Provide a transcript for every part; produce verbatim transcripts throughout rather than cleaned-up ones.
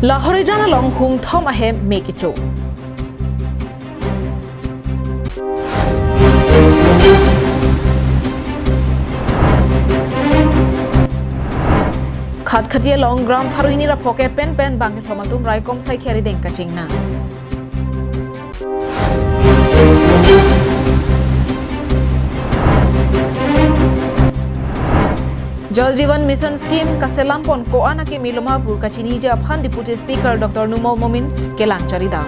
Lahorijan along humthom ahem me kecho. Khatkhati along gram pharo hini ra phokep pen pen bangkethom atum raikom saikhi arideng kachingna. Jal Jeevan Mission Scheme kaselam pon ko-an akeme loma pu kachiniji aphan Deputy Speaker Doctor Numal Momin kelang charidam.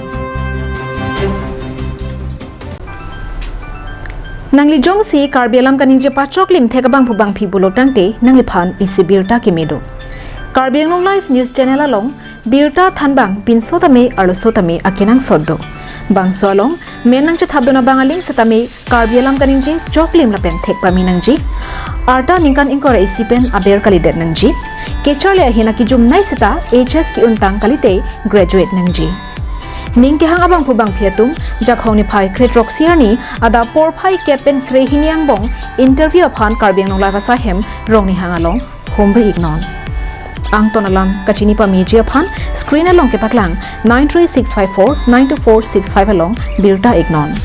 Nangli jongsi Karbi alam kaningje pachok lim thek abangphu bangphi pulo tangte nangliphan isi birta keme do. Karbi Anglong Live News Channel along birta thanbang pinso tame arloso tame akenangsot do. Bangso along men nangchethapdun abang aling setame Karbi alam kaningje choklim lapen thek pame nangji. Arta ningkan ingkoi ra isi pen aber kalidet nangji. Kecharli ahin akejumnei seta H S ke-untang kalite graduate nangji. Ning kehang abangphu bangphi atum Jakhong niphai kre-throksi arni adap porphai kep pen krehini angbong interview aphan Karbi Anglong Live asai hem Rongnihang along humri iknon. Angton alam kachini pameji aphan screen along kepaklang nine three six five four nine two four six five along birta iknon.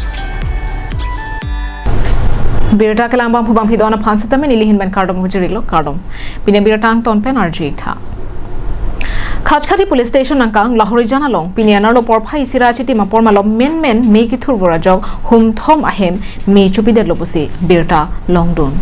Birta kelang abangphu bangphi do-an aphan setame neli ahin pen kardom pajirlo, kardom. Pini birta angton pen arju iktha. Khatkhati Police Station angkang Lahorijan along pini anerlo porphai isi ra achitim apor malom menmen me kethur vur ajok humthom ahem me chopidetlo pusi birta longdun.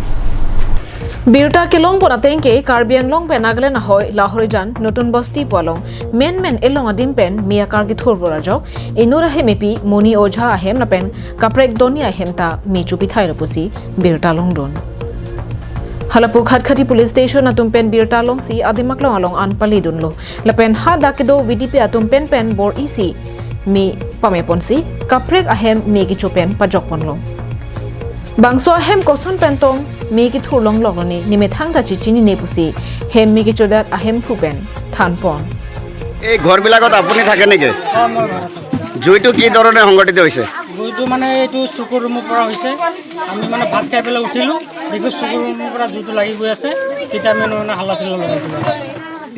Birta kelong pon ateng ke Karbi Anglong pen Nagaland ahoi Lahorijan Notun Bosti pu along menmen elong adim pen me akar kethur vur ajok inut ahem epi Moni Ojha ahem lapen kaprek doni ahem ta me chopithailo pusi birta longdun. Halapu Khatkhati Police Station atum pen birta longsi adim aklong along an paledunlo. Lapen hadak kedo V D P atum pen pen bor-isi me pame ponsi kaprek ahem me kecho pen pajok ponlo. Bangso ahem koson pen tong me kethur longlok lone, nemethang ta chechinine pusi hem me kechodat ahemphu pen than pon. এই ঘৰবিলাকত আপুনি থাকে নেকি? হয়, মই ভাড়া থাকোঁ। জুইটো কি ধৰণে সংঘটিত হৈছে? জুইটো মানে এইটো চকুৰ ৰুমৰ পৰা হৈছে। আমি মানে ভাত খাই পেলাই উঠিলোঁ, দেখি চকুৰ ৰুমৰ পৰা জুইটো লাগি গৈ আছে। তেতিয়া আমি মানে হাল্লা চিল্লা লগাই দিলোঁ।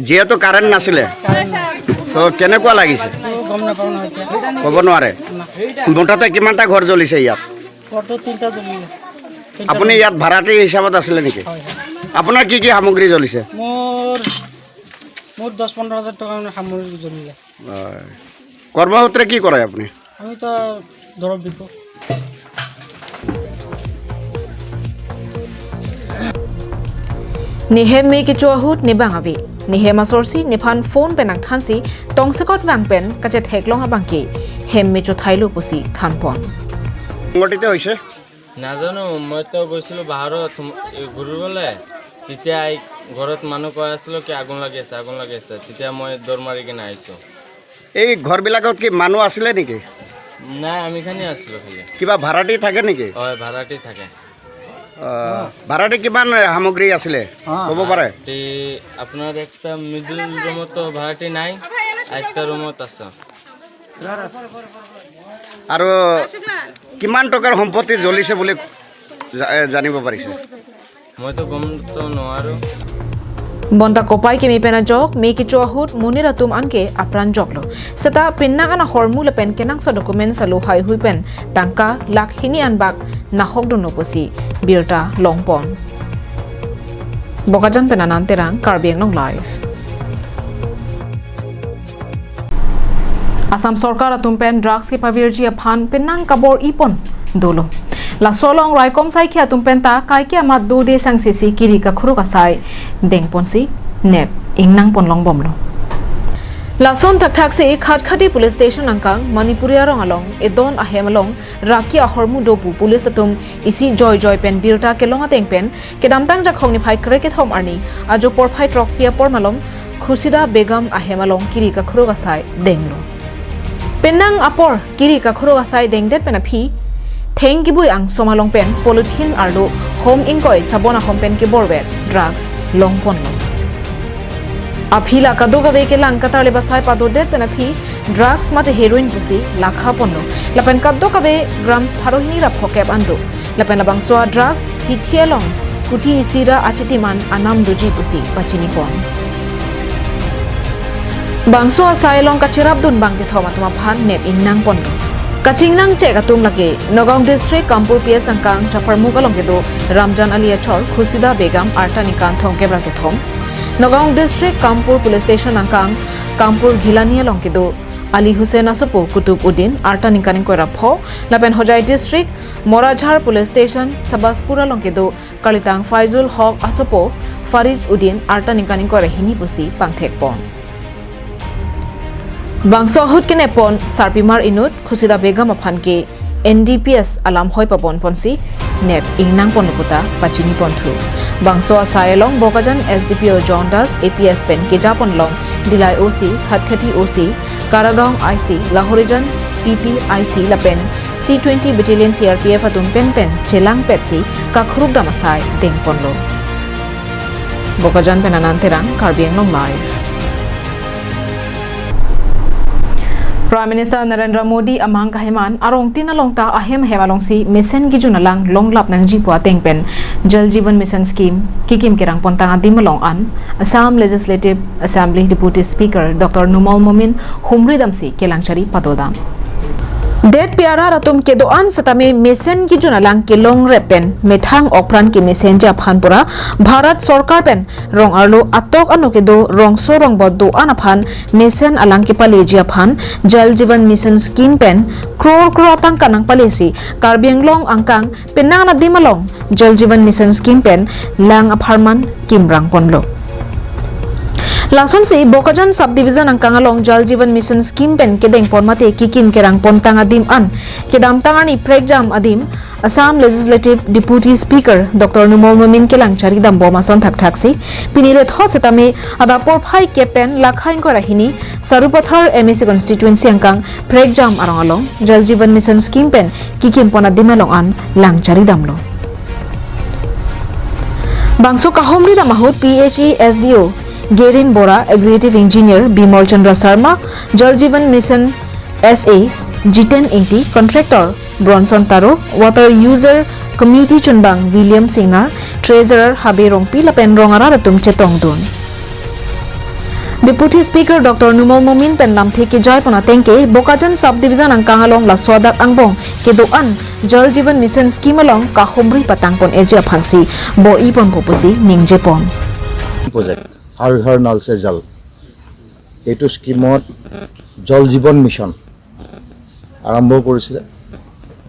যিহেতু কাৰেণ্ট নাছিলে, কাৰেণ্ট নাই। তো কেনেকুৱা লাগিছে? তো গম নাপাওঁ নহয় এতিয়া। ক'ব নোৱাৰে। না। মুঠতে কিমানটা ঘৰ জ্বলিছে ইয়াত? ঘৰটো তিনিটা জ্বলিলে। তিনিটা আপুনি জ্বলিলে। ইয়াত ভাড়াটি হিচাপত আছিলে নেকি? হয়, হয়। আপোনাৰ কি কি সামগ্ৰী জ্বলিছে? মোৰ, মোৰ দহ পোন্ধৰ হাজাৰ টকা মানে সামগ্ৰী জ্বলিলে। হয়। কৰ্মসূত্ৰে কি কৰে আপুনি? আমি তো দৰৱ বিকো। Nehem me kecho ahut nebang ave. Nehem asorsi nephan phone pen nangthansi tongsekot vang pen kachetheklong abang ke hem me chothailo pusi than pon. সংঘটিত হৈছে। নাজানো, মই তো গৈছিলোঁ বাহাৰত সোম-, এই ঘূৰিবলৈ। তেতিয়া এই ঘৰত মানুহ কৈ আছিলোঁ কি আগুন লাগি আছে, আগুন লাগি আছে। তেতিয়া মই দৌৰ মাৰি কিনে আহিছোঁ। এই ঘৰবিলাকত কি মানুহ আছিলে নেকি? নাই, আমি খালি আছিলোঁ খালি। কিবা ভাড়াটি থাকে নেকি? হয়, ভাড়াটি থাকে। আহ, ভাড়াটি কিমান সামগ্ৰী আছিলে? অ। ক'ব পাৰে? ভাড়াটি আপোনাৰ একটা মিডল ৰুমত তো ভাড়াটি নাই, একটা ৰুমত আছে। আৰু কিমান টকাৰ সম্পত্তি জ্বলিছে বুলি জা-, এ, জানিব পাৰিছে? মই তো গম তো নোৱাৰো। Bonta kopai keme pen ajok me kecho ahut monit atum anke apran joklo. Seta penang an ahormu lapen kenangsot documents alo haihui pen tangka lakh hini an bak nahokdunlo pusi birta long pon. Bokajan pen Anand Terang, Karbi Anglong Live. Assam sorkar atum pen drugs kepavirji aphan penang kabor-i pon dolo. Laso along raikom saikhi atum pen ta kaike amat dode sangse si kiri kakhuruk asai deng ponsi nep ingnang pon longbomlo. Lason thakthak si Khatkhati Police Station angkang Manipuri arong along edon ahem along raki ahormu do pu police atum isi joijoi pen birta kelong ateng pen kedamtang Jakhong niphai krekethom arni ajo porphai throksi apor malom Khusida Begum ahem along kiri kakhuruk asai denglo. Penang apor kiri kakhuruk asai dengdet pen aphi theng kibui angsom along pen polythene arlo hom ingkoi sabon ahom pen keborvet drugs long ponlo. Aphi la kadokave kelang katarlip asai padodet pen aphi drugs mate heroin pusi lakha ponlo. Lapen kadokave grams pharo hini ra phokep an do. Lapen labangso a drugs hithi along kuti isi ra achitim an anam doji pusi pachini pon. Bangso asai along kacherapdun bang kethom atum aphan nep ingnang ponlo. Kachingnang chek atum lake Nagaon District Kampur P S angkang Chapharmukh along kedo Ramjan Ali achor Khusida Begum arta ningkan thomkep ra kethom. Nagaon District Kampur Police Station angkang Kampur Gilani along kedo Ali Hussain asopo Kutub Uddin arta ningkan ingkoi ra pho, lapen Hojai District Morajhar Police Station Sabaspur along kedo karlitang Faizul Haq asopo Fariz Uddin arta ningkan ingkoi ra hini pusi pangthek pon. Bangso ahut kenep pon sarpimar inut Khusida Begum aphan ke N D P S alam hoi pabon ponsi nep ingnang ponlo puta pachini ponthu. Bangso asai along Bokajan S D P O John Das, A P S pen keja pon along Dillai O C, Khatkhati O C, Karagaon I C, Lahorijan P P I C lapen C twenty Battalion C R P F atum penpen chelangpetsi kakhuruk dam asai deng ponlo. Bokajan pen Anand Terang, Karbi Anglong Live. Prime Minister Narendra Modi amang kaheman arongtin along ta ahem ahem alongsi mesen kejun alang longlap nangji pu ateng pen Jal Jeevan Mission Scheme kekim kerang pontang adim along an Assam Legislative Assembly Deputy Speaker Doctor Numal Momin humri damsi kelangchari padodam. Detpi arat atum kedo-an setame mesen kejun alang kelongrep pen methang okpran kemesenji aphan pura Bharat Sorkar pen rong arlo atok ano kedo rongso rongbot do-an aphan mesen alang kepaleji aphan Jal Jeevan Mission Scheme pen crore crore atangka nangpalesi Karbi Anglong angkang penang adim along Jal Jeevan Mission Scheme pen lang apharman kimrang ponlo. Lasonsi Bokajan Subdivision angkang along Jal Jeevan Mission Scheme pen kedeng pon mate kekim kerang pontang adim an kedamtang arni prekjam adim Assam Legislative Deputy Speaker Doctor Numal Momin kelangchari dambom ason thakthaksi pini letho setame adap porphai kep pen lakha ingkoi ra hini Sarupathar M A C constituency angkang prekjam arong along Jal Jeevan Mission Scheme pen kekim pon adim along an langchari damlo. Bangso kahumri dam ahut P H E S D O Gerin Bora, Executive Engineer Bimal Chandra Sharma, Jal Jeevan Mission S A Jiten Ingti, Contractor Bronson Taro, Water User Committee chunbang William Singnar, Treasurer Habe Rongpi lapen rong arat atum chetongdun. Deputy Speaker Doctor Numal Momin pen lamthe kejai pon ateng ke Bokajan Subdivision angkang along laso adak angbong kedo-an Jal Jeevan Mission Scheme along kahumri patang pon eji aphansi bor-i ponpo pusi ningje pon. Project হৰ ঘৰ নল সে জল, এইটো স্কিমত জল জীৱন মিছন আৰম্ভ কৰিছিলে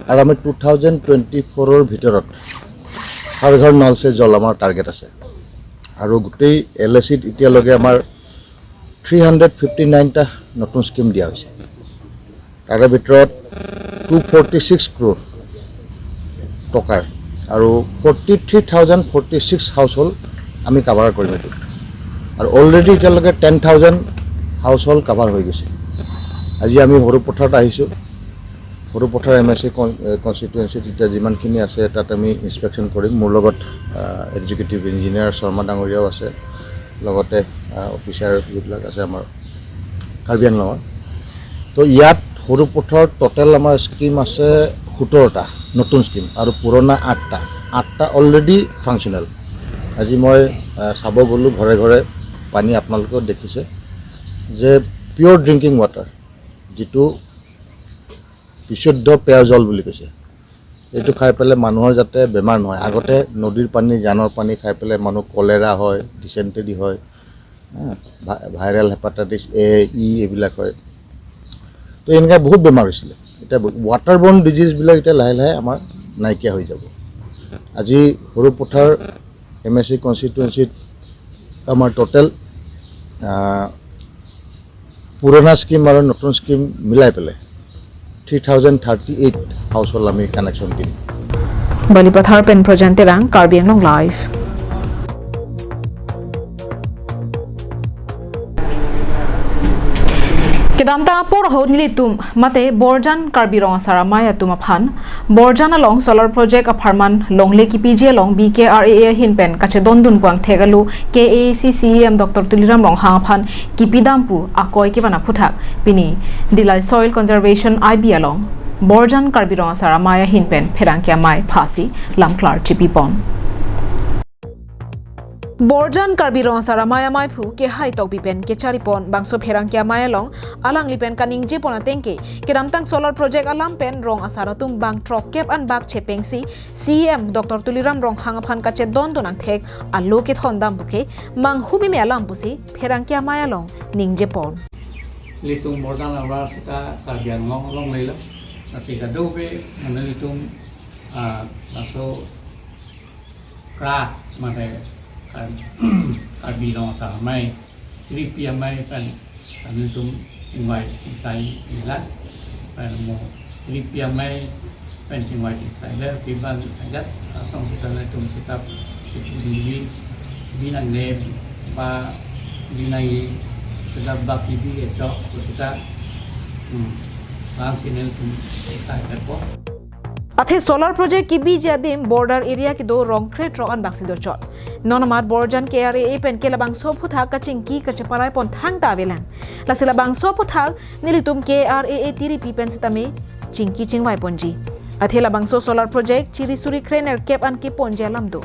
আৰু আমি টু থাউজেণ্ড টুৱেণ্টি ফ'ৰৰ ভিতৰত হৰ ঘৰ নল সে জল আমাৰ টাৰ্গেট আছে আৰু গোটেই এল এ চিত এতিয়ালৈকে আমাৰ থ্ৰী হাণ্ড্ৰেড ফিফটি নাইনটা নতুন স্কিম দিয়া হৈছে। তাৰে ভিতৰত টু ফৰ্টি ছিক্স ক্ৰ'ৰ টকাৰ আৰু forty three thousand forty six house hold আমি কাভাৰ কৰিম এইটো। আৰু অলৰেডি এতিয়ালৈকে ten thousand house hold cover হৈ গৈছে। আজি আমি সৰুপথাৰত আহিছোঁ। সৰুপথাৰ এম এ চি কন-, এ, কনষ্টিটুৱেঞ্চিত এতিয়া যিমানখিনি আছে, তাত আমি ইনস্পেকশ্যন কৰিম। মোৰ লগত, আ, এক্সিকিউটিভ ইঞ্জিনিয়াৰ শৰ্মা ডাঙৰীয়াও আছে, লগতে, আ, অফিচাৰ যিবিলাক আছে আমাৰ কাৰ্বি আংলঙৰ। তো ইয়াত সৰুপথাৰত টোটেল আমাৰ স্কিম আছে সোতৰটা নতুন স্কিম আৰু পুৰণা আঠটা। আঠটা অলৰেডি ফাংচনেল। আজি মই, আ, চাব গ'লোঁ ঘৰে ঘৰে, পানী আপোনালোকেও দেখিছে যে পিয়ৰ ড্ৰিংকিং ৱাটাৰ, যিটো বিশুদ্ধ পেয় জল বুলি কৈছে, এইটো খাই পেলাই মানুহৰ যাতে বেমাৰ নহয়। আগতে নদীৰ পানী, জানৰ পানী খাই পেলাই মানুহ কলেৰা হয়, ডিচেণ্টেৰী হয়, হা, ভা-, ভাইৰেল হেপাটাইটিছ এ, ই এইবিলাক হয়। তো এনেকুৱা বহুত বেমাৰ হৈছিলে। এতিয়া ৱাটাৰ বৰ্ণ ডিজিজবিলাক এতিয়া লাহে লাহে আমাৰ নাইকিয়া হৈ যাব। আজি সৰুপথাৰ এম এ চি কনষ্টিটুৱেঞ্চিত আমাৰ টোটেল, আ, পুৰণা স্কিম আৰু নতুন স্কিম মিলাই পেলাই three thousand thirty eight house hold আমি কানেকশ্যন দিম। Balipathar pen Projan Terang, Karbi Anglong Live. Kedamtang apor ahut nelitum mate Borjan Karbi Rong Asar Amei atum aphan Borjan along solar project apharman longle kepiji along B K R A ahin pen kachedondun pu angthek alo K A A C C E M Doctor Tuliram Ronghang aphan kipidam pu akoi kevan aphuthak pini Dillai Soil Conservation I B along Borjan Karbi Rong Asar Amei ahin pen pherangke amei phasi lamklar chipipon. Borjan Karbi Rong Asar Amei Amei Phu Kehai Tokbi pen kechari pon bangso pherangke amei along alangli pen kaningjepon ateng ke kedamtang solar project alam pen rong asar atum bang throkkep anbak chepengsi C E M Doctor Tuliram Ronghang aphan kachedondun angthek alo kethondam pu ke manghumeme alam pusi pherangke amei along ningjepon. Ilitum Borjan ahavar seta Karbi Anglong along lelo. Lasi kadokave mane ilitum, ah, laso kra mane Kar-, Karbi Rong Asar Amei, tiripi amei pen ilitum chingvai chingsai nila pen mo tiripi amei pen chingvai chingsai le pi bang ajat asong seta ilitum seta bi, bi nangne ba bi nangji seta bak bi ejok seta, hmm, lang sini ilitum sai tepo. Athe solar project kebiji adim border area kedo rong krethrok anbaksi dochot. Non amat Borjan K R A A pen ke labangso aphuthak kachingki kacheparai pon thangta avelang. Lasi labangso aphuthak nelitum K R A A tiripi pen sitame chingki chingvai ponji. Athe labangso solar project chiri suri krenerkep an keponji alam do.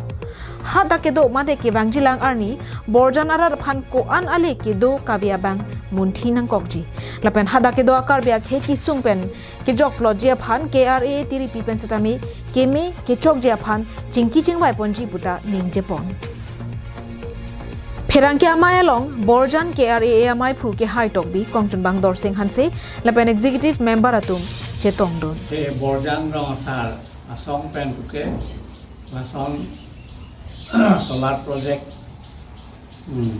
Hadak kedo mate kevangjilang arni Borjan arat aphan ko-an ale kedo kave abang munthi nangkokji. Lapen hadak kedo a-Karbi akhei kesung pen kejokplotji aphan K R A A tiripi pen sitame keme kechokji aphan chingki chingvai ponji puta ningjepon. Pherangke amei along Borjan K R A A Amei Phu Kehai Tokbi, kongchunbang Dorsing Hanse lapen executive member atum chetongdun. He Borjan Rong Asar asong pen puke lason solar project, hmm,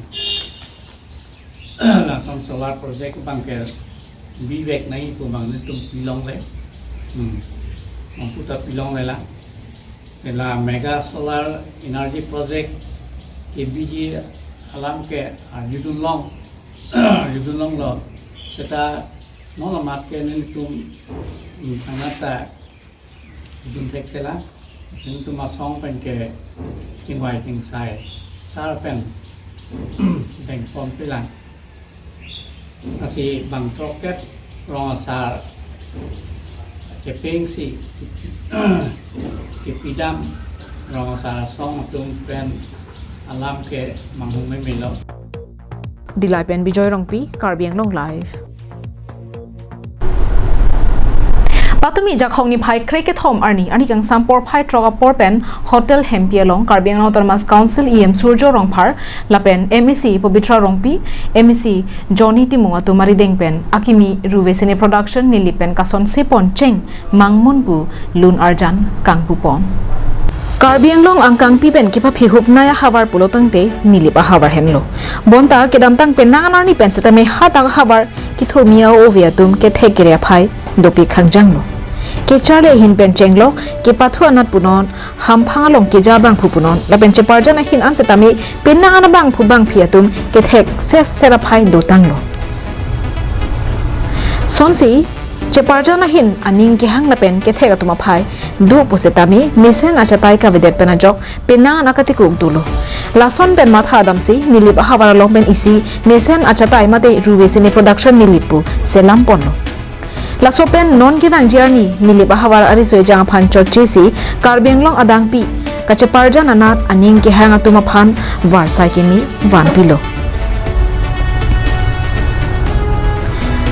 lason solar project bang ke bivek nai pu bang nelitum pilongle. Hmm. Mampu ta pilongle la. Ke la mega solar energy project kebiji alam ke arjudun long. Arjudun longlo. Seta non amat ke nelitum, hmm, thangnatta dun thekthelang, nelitum asong pen ke chingvai chingsai sar pen dengpon pilang. Lasi bang throkkep rong asar chepengsi kepidam rong asar asong atum pen alam ke manghumeme lo. Dillai pen Bijoy Rongpi, Karbi Anglong Live. Patumi Jakhong niphai krekethom arni, arni kangsam porphai throk apor pen Hotel Hempi along Karbi Anglong Autonomous Council E M Surjo Rongphar lapen M A C Pabitra Rongpi, M A C Johnny Timung atum arideng pen akimi Ruve Cine Production Nilip pen kasonse pon cheng mangmun pu lun arjan kangpupon. Karbi Anglong angkangpi pen kepaphi hupnai ahavar pulo tangte Nilip ahavar henlo. Bonta kedamtang penang an arni pen setame hadak ahavar kethurmi a-ove atum kethek kere aphai dopik hangjanglo. Kecharli ahin pen chenglok kepathu anat punon, hamphang along keja abangphu punon, lapen cheparjan ahin an setame penang an abangphu bangphi atum kethek ser ser aphai dotanglo. Sonsi cheparjan ahin aning kehang lapen kethek atum aphai do pu setame mesen achatai kavedet pen ajok penang an akatikuk dolo. Lason pen matha damsi Nilip ahavar along pen isi mesen achatai mate Ruve Cine Production Nilip pu selam ponlo. Laso pen non kevangji arni Nilip ahavar ariso ejang aphan chotchesi Karbi Anglong adangpi kacheparjan anat aning kehang atum aphan varsai keme vanpilo.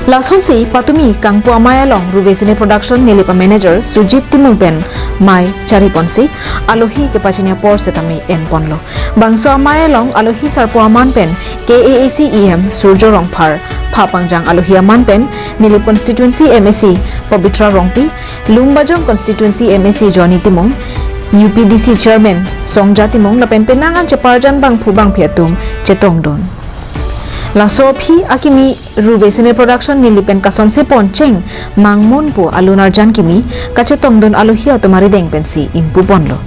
Lasonsi patumi kangpu amei along Ruve Cine Production Nilip a-manager Sujit Timung pen mei chariponsi alohi kepachini apor setame enponlo. Bangso amei along alohi sarpo aman pen K A A C E M Surjo Rongphar, phapangjang alohi aman pen Nilip Constituency M A C Pabitra Rongpi, Lumbajong Constituency M A C Johnny Timung, U P D C Chairman Songja Timung lapen penang an cheparjan bangphu bangphi atum chetongdun. Laso aphi akimi Ruve Cine Production Nilip pen kasonse pon cheng mangmun pu alun arjan kimi kachetongdun alohi atum arideng pensi ingpuponlo.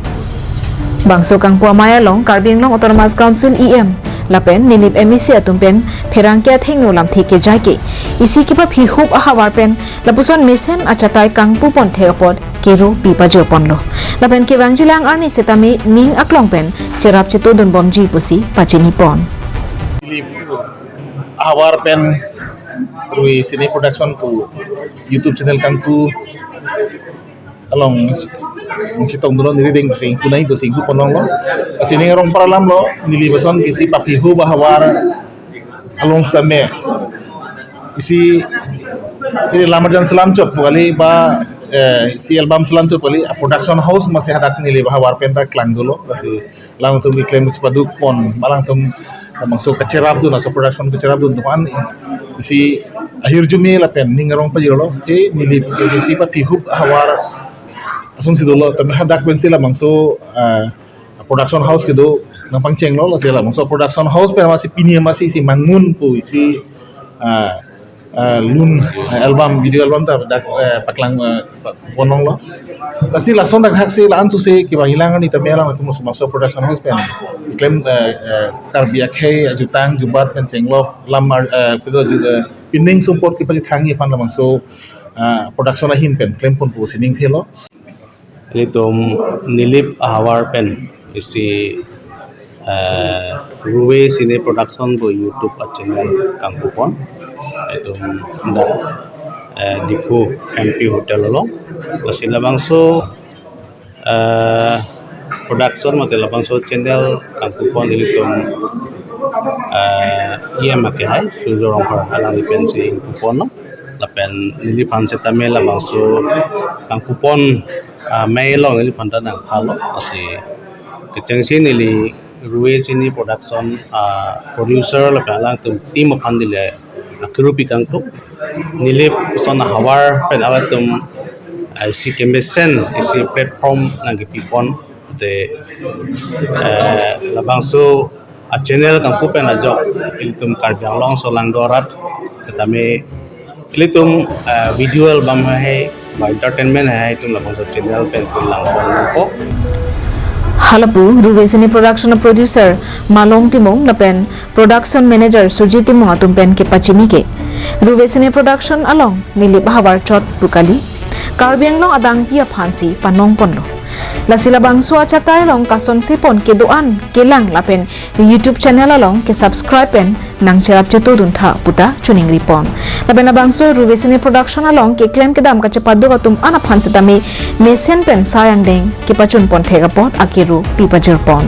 Bangso kangpu amei along Karbi Anglong Autonomous Council E M lapen Nilip M A C atum pen pherangke athengno lamthe kejai ke isi kepaphi hup ahavar pen lapuson mesen achatai kangpupon thek apot kero pi pajirponlo. Lapen kevangjilang arni setame ning aklong pen cherap chetodunbomji pusi pachinipon. Nilip ahavar pen Ruve Cine Production pu YouTube channel kangpu along Mungkin tong dulu neli deng sing kunai besing ku ponong lo. Lasi ning arong para alam lo, neli beson ke isi papihu ba havar along sitame. Isi, isi Lam Arjan Selam Chot pu kali ba, eh, isi album Selam Chot pu kali, a production house masi hadak neli ba havar pen ta klang dolo. Lasi alangtum keklem chepadukpon, alangtum bangso kacherapdun, laso production kacherapdun atum an isi ahirjume lapen ning arong pajirlo, te neli ke isi papihu havar ason si dolo, tame hadak pensi labangso, ah, production house kedo nangpangchenglo, lasi labangso production house pen masi pini masi isi Mangmun pu isi, ah, ah, lun, eh, album, video album ta dak, eh, paklang, eh, pa-, ponong lo. Lasi lason dak hak si la-an su si kibang ilang ni tame alangtum laso production house pen klem, eh, eh, Karbi akhei ajutang jubat pen chenglok lam ar-, eh, kedo ju-, eh, pining sumpot kepachethangji aphan labangso, eh, production ahin pen klempon pusi ning thelo. Ilitum Nilip ahavar pen isi, eh, Ruve Cine Production pu YouTube a channel kangkupon. Itum dak, eh, Diphu M P Hotel along. Lasi labangso, eh, production mate labangso channel kangkupon ilitum, eh, E M ake hai, Surjya Rongphar alangli pensi ingkupon lo. Lapen neliphan setame labangso kangkupon, ah, mei along neliphan ta nangthalo. Lasi kechengsi neli Ruve Cine Production, ah, producer lapen alangtum team aphan neli akiru pi kangtung. Nilip ason ahavar pen alangtum, ah, isi kemesen isi platform nangkepipon. Te, eh, labangso a channel kangpu pen ajok ilitum Karbi Anglong aso langdo arat setame ilitum, eh, video album hai, ba entertainment hai, itum labangso channel pen pu langpon po. Halapu Ruve Cine Production a producer Malong Timung lapen production manager Surjit Timung atum pen kepachini ke, Ruve Cine Production along Nilip ahavar chot pu kali Karbi Anglong adangpi aphansi panongponlo. Lasi labangso achatai along kasonsepon kedo-an kelang lapen YouTube channel along ke subscribe pen nangcherap chetodun tha puta choningripon. Lapen labangso Ruve Cine Production along keklem kedam kachepaduk atum an aphan setame mesen pen sai angdeng kepachunpon thek apot akiru pi pajirpon.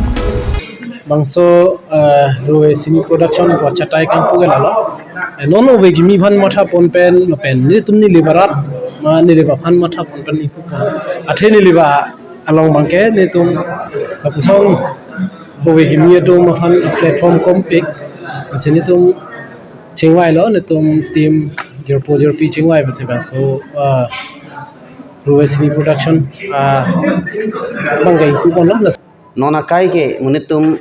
Bangso, eh, Ruve Cine Production pu achatai kangpu ke lalo. Eh, non ove kimi aphan mathapon pen, pen nelitum Nilip arat, ma Nilip aphan mathapon pen ingkupon. Athe Nilip along abangke nelitum kapusong ove kimi atum aphan platform kompik. Lasi nelitum chingvailo, nelitum team jirpo jirpi chingvai pensi bangso, ah, Ruve Cine Production, ah, abangke ingkuponlo. Non akai ke monit atum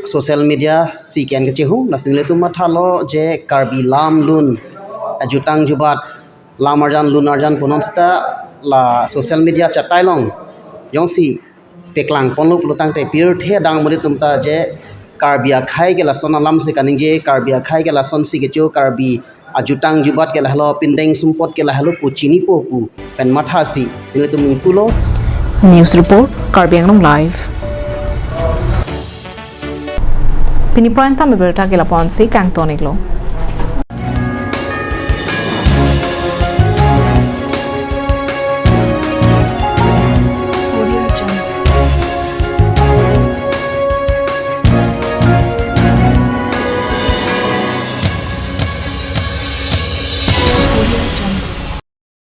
social media si ke-en kachehung, lasi nelitum mathalo je Karbi lam lun ajutang jubat lam arjan lun arjan punon seta la social media achatai along jongsi peklangponlo pulotangte pirthe adang monit atum ta je Karbi akhei ke lason alam si kaningje, Karbi akhei ke lasonsi kecho, Karbi ajutang jubat ke lahelo, pindeng sumpot ke lahelo pu chinipo pu pen mathasi nelitum ingpulo. News report, Karbi Anglong Live. Pini prime time abirta ke lapu-ansi kangton-iklo.